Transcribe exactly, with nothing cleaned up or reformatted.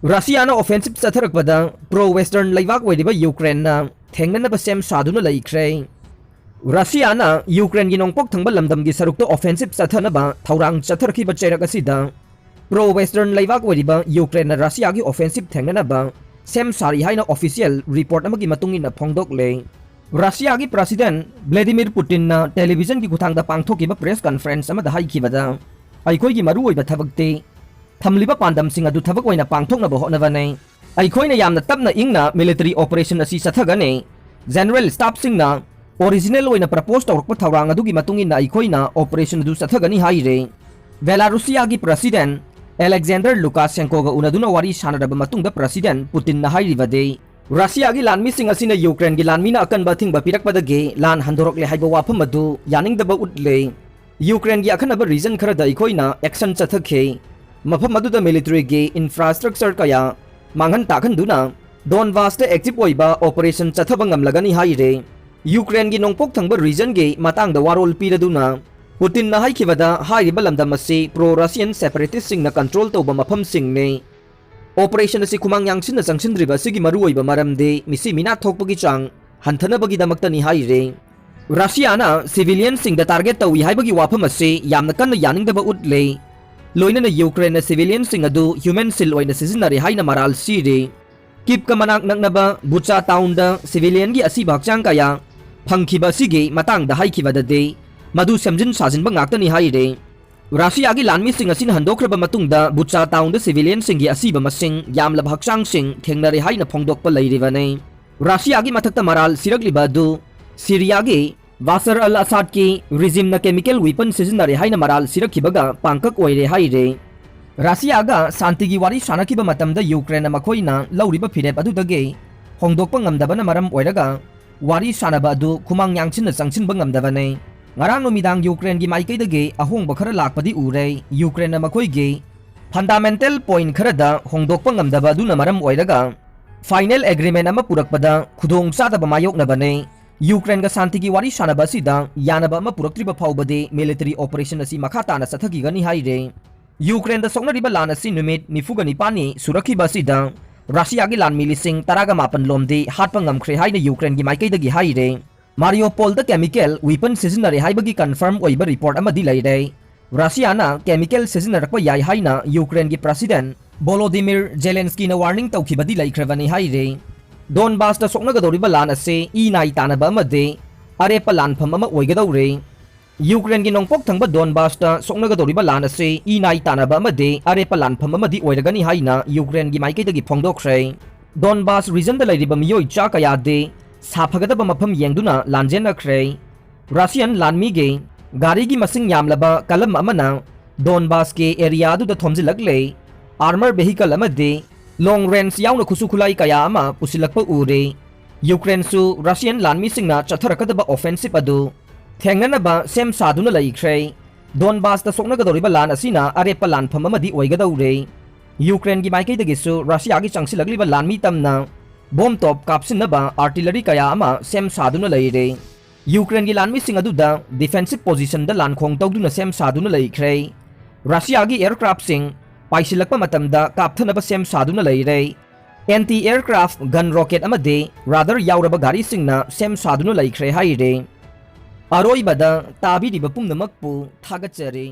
ꯔꯁꯤꯌꯥꯅ offensive ꯆꯠꯊꯔꯛꯄꯗ pro-Western ꯂꯩꯕꯥꯛ ꯑꯣꯏꯔꯤꯕ ꯌꯨꯀ꯭ꯔꯦꯟꯅ ꯊꯦꯡꯅꯅꯕ ꯁꯦꯝ ꯁꯥꯗꯨꯅ ꯂꯩꯈ꯭ꯔꯦ꯫ ꯔꯁꯤꯌꯥꯅ ꯌꯨꯀ꯭ꯔꯦꯟꯒꯤ ꯅꯣꯡꯄꯣꯛ ꯊꯪꯕ ꯂꯝꯗꯝꯒꯤ ꯁꯔꯨꯛꯇ offensive ꯆꯠꯊꯅꯕ ꯊꯧꯔꯥꯡ ꯆꯠꯊꯔꯛꯈꯤꯕ ꯆꯩꯔꯛ ꯑꯁꯤꯗ pro-Western ꯂꯩꯕꯥꯛ ꯑꯣꯏꯔꯤꯕ ꯌꯨꯀ꯭ꯔꯦꯟꯅ ꯔꯁꯤꯌꯥꯒꯤ offensive ꯊꯦꯡꯅꯅꯕ ꯁꯦꯝ ꯁꯥꯔꯤ ꯍꯥꯏꯅ official report ꯑꯃꯒꯤ ꯃꯇꯨꯡ ꯏꯟꯅ ꯐꯣꯡꯗꯣꯛꯂꯦ꯫ ꯔꯁꯤꯌꯥꯒꯤ President Vladimir Putinꯅ televisionꯒꯤ ꯈꯨꯠꯊꯥꯡꯗ ꯄꯥꯡꯊꯣꯛꯈꯤꯕ press conference ꯑꯃꯗ ꯍꯥꯏꯈꯤꯕꯗ, "ꯑꯩꯈꯣꯏꯒꯤ ꯃꯔꯨꯑꯣꯏꯕ ꯊꯕꯛꯇꯤ ꯊꯝꯂꯤꯕ ꯄꯥꯟꯗꯝꯁꯤꯡ ꯑꯗꯨ ꯊꯕꯛ ꯑꯣꯏꯅ ꯄꯥꯡꯊꯣꯛꯅꯕ ꯍꯣꯠꯅꯕꯅꯤ꯫ ꯑꯩꯈꯣꯏꯅ ꯌꯥꯝꯅ ꯇꯞꯅ ꯏꯪꯅ military operation ꯑꯁꯤ ꯆꯠꯊꯒꯅꯤ꯫ General staffꯁꯤꯡꯅ original ꯑꯣꯏꯅ propose ꯇꯧꯔꯛꯄ ꯊꯧꯔꯥꯡ ꯑꯗꯨꯒꯤ ꯃꯇꯨꯡ ꯏꯟꯅ ꯑꯩꯈꯣꯏꯅ operation ꯑꯗꯨ ꯆꯠꯊꯒꯅꯤ" ꯍꯥꯏꯔꯦ꯫ ꯕꯦꯂꯥꯔꯨꯁꯤꯌꯥꯒꯤ President Alexander Lukashenkoꯒ ꯎꯅꯗꯨꯅ ꯋꯥꯔꯤ ꯁꯥꯟꯅꯔꯕ ꯃꯇꯨꯡꯗ President Putinꯅ ꯍꯥꯏꯔꯤꯕꯗꯤ, "ꯔꯁꯤꯌꯥꯒꯤ ꯂꯥꯟꯃꯤꯁꯤꯡ ꯑꯁꯤꯅ ꯌꯨꯀ꯭ꯔꯦꯟꯒꯤ ꯂꯥꯟꯃꯤꯅ ꯑꯀꯟꯕ ꯑꯊꯤꯡꯕ ꯄꯤꯔꯛꯄꯗꯒꯤ ꯂꯥꯟ ꯍꯟꯗꯣꯔꯛꯂꯦ ꯍꯥꯏꯕ ꯋꯥꯐꯝ ꯑꯗꯨ ꯌꯥꯅꯤꯡꯗꯕ ꯎꯠꯂꯦ꯫ ꯌꯨꯀ꯭ꯔꯦꯟꯒꯤ ꯑꯈꯟꯅꯕ region ꯈꯔꯗ ꯑꯩꯈꯣꯏꯅ action ꯆꯠꯊꯈꯤ꯫ ꯃꯐꯝ ꯑꯗꯨꯗ militaryꯒꯤ infrastructure ꯀꯌꯥ ꯃꯥꯡꯍꯟ ꯇꯥꯛꯍꯟꯗꯨꯅ Donbasꯇ active ꯑꯣꯏꯕ operation ꯆꯠꯊꯕ ꯉꯝꯂꯒꯅꯤ" ꯍꯥꯏꯔꯦ꯫ ꯌꯨꯀ꯭ꯔꯦꯟꯒꯤ ꯅꯣꯡꯄꯣꯛ ꯊꯪꯕ regionꯒꯤ ꯃꯇꯥꯡꯗ ꯋꯥꯔꯣꯜ ꯄꯤꯔꯗꯨꯅ Putinꯅ ꯍꯥꯏꯈꯤꯕꯗ, ꯍꯥꯏꯔꯤꯕ ꯂꯝꯗꯝ ꯑꯁꯤ pro-Russian separatistꯁꯤꯡꯅ control ꯇꯧꯕ ꯃꯐꯝꯁꯤꯡꯅꯤ꯫ Operation ꯑꯁꯤ ꯈꯨꯃꯥꯡ ꯌꯥꯡꯁꯤꯟꯅ ꯆꯪꯁꯤꯟꯗ꯭ꯔꯤꯕ ꯑꯁꯤꯒꯤ ꯃꯔꯨꯑꯣꯏꯕ ꯃꯔꯝꯗꯤ ꯃꯤꯁꯤ ꯃꯤꯅꯥ ꯊꯣꯛꯄꯒꯤ ꯆꯥꯡ ꯍꯟꯊꯅꯕꯒꯤꯗꯃꯛꯇꯅꯤ ꯍꯥꯏꯔꯦ꯫ ꯔꯁꯤꯌꯥꯅ civilianꯁꯤꯡꯗ target ꯇꯧꯏ ꯍꯥꯏꯕꯒꯤ ꯋꯥꯐꯝ ꯑꯁꯤ ꯌꯥꯝꯅ ꯀꯟꯅ ꯌꯥꯅꯤꯡꯗꯕ ꯎꯠꯂꯦ꯫ ꯂꯣꯏꯅꯅ ꯌꯨꯀ꯭ꯔꯦꯟꯅ civilianꯁꯤꯡ ꯑꯗꯨ human shield ꯑꯣꯏꯅ ꯁꯤꯖꯤꯟꯅꯔꯦ ꯍꯥꯏꯅ ꯃꯔꯥꯜ ꯁꯤꯔꯦ꯫ ꯀꯤꯞꯀ ꯃꯅꯥꯛ ꯅꯛꯅꯕ ꯕꯨꯆꯥ townꯗ civilianꯒꯤ ꯑꯁꯤꯕ ꯍꯛꯆꯥꯡ ꯀꯌꯥ ꯐꯪꯈꯤꯕ ꯑꯁꯤꯒꯤ ꯃꯇꯥꯡꯗ ꯍꯥꯏꯈꯤꯕꯗꯗꯤ, ꯃꯗꯨ ꯁꯦꯝꯖꯤꯟ ꯁꯥꯖꯤꯟꯕ ꯉꯥꯛꯇꯅꯤ ꯍꯥꯏꯔꯦ꯫ ꯔꯁꯤꯌꯥꯒꯤ ꯂꯥꯟꯃꯤꯁꯤꯡ ꯑꯁꯤꯅ ꯍꯟꯗꯣꯛꯈ꯭ꯔꯕ ꯃꯇꯨꯡꯗ ꯕꯨꯆꯥ townꯗ civilianꯁꯤꯡꯒꯤ ꯑꯁꯤꯕ ꯃꯁꯤꯡ ꯌꯥꯝꯂꯕ ꯍꯛꯆꯥꯡꯁꯤꯡ ꯊꯦꯡꯅꯔꯦ ꯍꯥꯏꯅ ꯐꯣꯡꯗꯣꯛꯄ ꯂꯩꯔꯤꯕꯅꯤ꯫ ꯔꯁꯤꯌꯥꯒꯤ ꯃꯊꯛꯇ ꯃꯔꯥꯜ ꯁꯤꯔꯛꯂꯤꯕ ꯑꯗꯨ ꯁꯤꯔꯤꯌꯥꯒꯤ ꯕꯁꯥꯔ ꯑꯜ ꯑꯁꯥꯗꯀꯤ regimeꯅ chemical weapon ꯁꯤꯖꯤꯟꯅꯔꯦ ꯍꯥꯏꯅ ꯃꯔꯥꯜ ꯁꯤꯔꯛꯈꯤꯕꯒ ꯄꯥꯡꯀꯛ ꯑꯣꯏꯔꯦ ꯍꯥꯏꯔꯦ꯫ ꯔꯁꯤꯌꯥꯒ ꯁꯥꯟꯇꯤꯒꯤ ꯋꯥꯔꯤ ꯁꯥꯟꯅꯈꯤꯕ ꯃꯇꯝꯗ ꯌꯨꯀ꯭ꯔꯦꯟꯅ ꯃꯈꯣꯏꯅ ꯂꯧꯔꯤꯕ ꯐꯤꯔꯦꯞ ꯑꯗꯨꯗꯒꯤ ꯍꯣꯡꯗꯣꯛꯄ ꯉꯝꯗꯕꯅ ꯃꯔꯝ ꯑꯣꯏꯔꯒ ꯋꯥꯔꯤ ꯁꯥꯟꯅꯕ ꯑꯗꯨ ꯈꯨꯃꯥꯡ ꯌꯥꯡꯁꯤꯟꯅ ꯆꯪꯁꯤꯟꯕ ꯉꯝꯗꯕꯅꯤ꯫ ꯉꯔꯥꯡ ꯅꯨꯃꯤꯗꯥꯡ ꯌꯨꯀ꯭ꯔꯦꯟꯒꯤ ꯃꯥꯏꯀꯩꯗꯒꯤ ꯑꯍꯣꯡꯕ ꯈꯔ ꯂꯥꯛꯄꯗꯤ ꯎꯔꯦ꯫ ꯌꯨꯀ꯭ꯔꯦꯟꯅ ꯃꯈꯣꯏꯒꯤ fundamental point ꯈꯔꯗ ꯍꯣꯡꯗꯣꯛꯄ ꯉꯝꯗꯕ ꯑꯗꯨꯅ ꯃꯔꯝ ꯑꯣꯏꯔꯒ final agreement ꯑꯃ ꯄꯨꯔꯛꯄꯗ ꯈꯨꯗꯣꯡꯆꯥꯗꯕ ꯃꯥꯌꯣꯛꯅꯕꯅꯤ꯫ ꯌꯨꯀ꯭ꯔꯦꯟꯒ ꯁꯥꯟꯇꯤꯒꯤ ꯋꯥꯔꯤ ꯁꯥꯟꯅꯕ ꯑꯁꯤꯗ ꯌꯥꯅꯕ ꯑꯃ ꯄꯨꯔꯛꯇ꯭ꯔꯤꯕ ꯐꯥꯎꯕꯗꯤ military operation ꯑꯁꯤ ꯃꯈꯥ ꯇꯥꯅ ꯆꯠꯊꯈꯤꯒꯅꯤ ꯍꯥꯏꯔꯦ꯫ ꯌꯨꯀ꯭ꯔꯦꯟꯗ ꯁꯣꯛꯅꯔꯤꯕ ꯂꯥꯟ ꯑꯁꯤ ꯅꯨꯃꯤꯠ ꯅꯤꯐꯨꯒ ꯅꯤꯄꯥꯟꯅꯤ ꯁꯨꯔꯛꯈꯤꯕ ꯑꯁꯤꯗ ꯔꯁꯤꯌꯥꯒꯤ ꯂꯥꯟꯃꯤ ꯂꯤꯁꯤꯡ ꯇꯔꯥꯒ ꯃꯥꯄꯟ ꯂꯣꯝꯗꯤ ꯍꯥꯠꯄ ꯉꯝꯈ꯭ꯔꯦ ꯍꯥꯏꯅ ꯌꯨꯀ꯭ꯔꯦꯟꯒꯤ ꯃꯥꯏꯀꯩꯗꯒꯤ ꯍꯥꯏꯔꯦ꯫ ꯃꯥꯔꯤꯌꯣꯄꯣꯜꯗ ꯀꯦꯃꯤꯀꯦꯜ ꯋꯤꯄꯟ ꯁꯤꯖꯤꯟꯅꯔꯦ ꯍꯥꯏꯕꯒꯤ ꯀꯟꯐꯥꯔꯝ ꯑꯣꯏꯕ ꯔꯤꯄꯣꯔꯠ ꯑꯃꯗꯤ ꯂꯩꯔꯦ꯫ ꯔꯁꯤꯌꯥꯅ ꯀꯦꯃꯤꯀꯦꯜ ꯁꯤꯖꯤꯟꯅꯔꯛꯄ ꯌꯥꯏ ꯍꯥꯏꯅ ꯌꯨꯀ꯭ꯔꯦꯟꯒꯤ ꯄ꯭ꯔꯁꯤꯗꯦꯟ ꯚꯣꯂꯣꯗꯤꯃꯤꯔ ꯖꯦꯂꯦꯟꯁꯀꯤꯅ ꯋꯥꯔꯅꯤꯡ ꯇꯧꯈꯤꯕꯗꯤ ꯂꯩꯈ꯭ꯔꯕꯅꯤ ꯍꯥꯏꯔꯤ꯫ ꯗꯣꯟꯕꯥꯁꯇ ꯁꯣꯛꯅꯒꯗꯧꯔꯤꯕ ꯂꯥꯟ ꯑꯁꯤ ꯏ ꯅꯥꯏ ꯇꯥꯅꯕ ꯑꯃꯗꯤ ꯑꯔꯦꯞꯄ ꯂꯥꯟꯐꯝ ꯑꯃ ꯑꯣꯏꯒꯗꯧꯔꯤ꯫ ꯌꯨꯀ꯭ꯔꯦꯟꯒꯤ ꯅꯣꯡꯄꯣꯛ ꯊꯪꯕ ꯗꯣꯟꯕꯥꯁꯇ ꯁꯣꯛꯅꯒꯗꯧꯔꯤꯕ ꯂꯥꯟ ꯑꯁꯤ ꯏ ꯅꯥꯏ ꯇꯥꯅꯕ ꯑꯃꯗꯤ ꯑꯔꯦꯞꯄ ꯂꯥꯟꯐꯝ ꯑꯃꯗꯤ ꯑꯣꯏꯔꯒꯅꯤ ꯍꯥꯏꯅ ꯌꯨꯀ꯭ꯔꯦꯟꯒꯤ ꯃꯥꯏꯀꯩꯗꯒꯤ ꯐꯣꯡꯗꯣꯛꯈ꯭ꯔꯦ꯫ ꯗꯣꯟꯕꯥꯁ ꯔꯤꯖꯟꯗ ꯂꯩꯔꯤꯕ ꯃꯤꯑꯣꯏ ꯆꯥ ꯀꯌꯥꯗꯤ ꯁꯥꯐꯒꯗꯕ ꯃꯐꯝ ꯌꯦꯡꯗꯨꯅ ꯂꯥꯟꯖꯦꯟꯅꯈ꯭ꯔꯦ꯫ ꯔꯁꯤꯌꯟ ꯂꯥꯟꯃꯤꯒꯤ ꯒꯥꯔꯤꯒꯤ ꯃꯁꯤꯡ ꯌꯥꯝꯂꯕ ꯀꯂꯝ ꯑꯃꯅ ꯗꯣꯟꯕꯥꯁꯀꯤ ꯑꯦꯔꯤꯌꯥ ꯑꯗꯨꯗ ꯊꯣꯝꯖꯤꯜꯂꯛꯂꯦ꯫ ꯑꯥꯔꯃꯔ ꯚꯦꯍꯤꯀꯜ ꯑꯃꯗꯤ ꯂꯣꯡ ꯔꯦꯟꯖ ꯌꯥꯎꯅ ꯈꯨꯠꯁꯨ ꯈꯨꯠꯂꯥꯏ ꯀꯌꯥ ꯑꯃ ꯄꯨꯁꯤꯜꯂꯛꯄ ꯎꯔꯦ꯫ ꯌꯨꯀ꯭ꯔꯦꯟꯁꯨ ꯔꯁꯤꯌꯟ ꯂꯥꯟꯃꯤꯁꯤꯡꯅ ꯆꯠꯊꯔꯛꯀꯗꯕ ꯑꯣꯐꯦꯟꯁꯤꯞ ꯑꯗꯨ ꯊꯦꯡꯅꯅꯕ ꯁꯦꯝ ꯁꯥꯗꯨꯅ ꯂꯩꯈ꯭ꯔꯦ꯫ ꯗꯣꯟꯕꯥꯁꯇ ꯁꯣꯛꯅꯒꯗꯧꯔꯤꯕ ꯂꯥꯟ ꯑꯁꯤꯅ ꯑꯔꯦꯞꯄ ꯂꯥꯟꯐꯝ ꯑꯃꯗꯤ ꯑꯣꯏꯒꯗꯧꯔꯦ꯫ ꯌꯨꯀ꯭ꯔꯦꯟꯒꯤ ꯃꯥꯏꯀꯩꯗꯒꯤꯁꯨ ꯔꯁꯤꯌꯥꯒꯤ ꯆꯪꯁꯤꯜꯂꯛꯂꯤꯕ ꯂꯥꯟꯃꯤ ꯇꯝꯅ ꯕꯣꯝ ꯇꯣꯞ ꯀꯥꯞꯁꯤꯟꯅꯕ ꯑꯥꯔꯇꯤꯂꯔꯤ ꯀꯌꯥ ꯑꯃ ꯁꯦꯝ ꯁꯥꯗꯨꯅ ꯂꯩꯔꯦ꯫ ꯌꯨꯀ꯭ꯔꯦꯟꯒꯤ ꯂꯥꯟꯃꯤꯁꯤꯡ ꯑꯗꯨꯗ ꯗꯤꯐꯦꯟꯁꯤꯞ ꯄꯣꯖꯤꯁꯟꯗ ꯂꯥꯟꯈꯣꯡ ꯇꯧꯗꯨꯅ ꯁꯦꯝ ꯁꯥꯗꯨꯅ ꯂꯩꯈ꯭ꯔꯦ꯫ ꯔꯁꯤꯌꯥꯒꯤ ꯑꯦꯌꯔꯀ꯭ꯔꯥꯐꯁꯤꯡ ꯄꯥꯏꯁꯤꯜꯂꯛꯄ ꯃꯇꯝꯗ ꯀꯥꯞꯊꯅꯕ ꯁꯦꯝ ꯁꯥꯗꯨꯅ ꯂꯩꯔꯦ꯫ ꯑꯦꯟꯇꯤ ꯑꯦꯌꯔꯀ꯭ꯔꯥꯐ ꯒꯟ ꯔꯣꯀꯦꯠ ꯑꯃꯗꯤ ꯔꯥꯗꯥꯔ ꯌꯥꯎꯔꯕ ꯒꯥꯔꯤꯁꯤꯡꯅ ꯁꯦꯝ ꯁꯥꯗꯨꯅ ꯂꯩꯈ꯭ꯔꯦ ꯍꯥꯏꯔꯦ꯫ ꯑꯔꯣꯏꯕꯗ ꯇꯥꯕꯤꯔꯤꯕ ꯄꯨꯝꯅꯃꯛꯄꯨ ꯊꯥꯒꯠꯆꯔꯤ꯫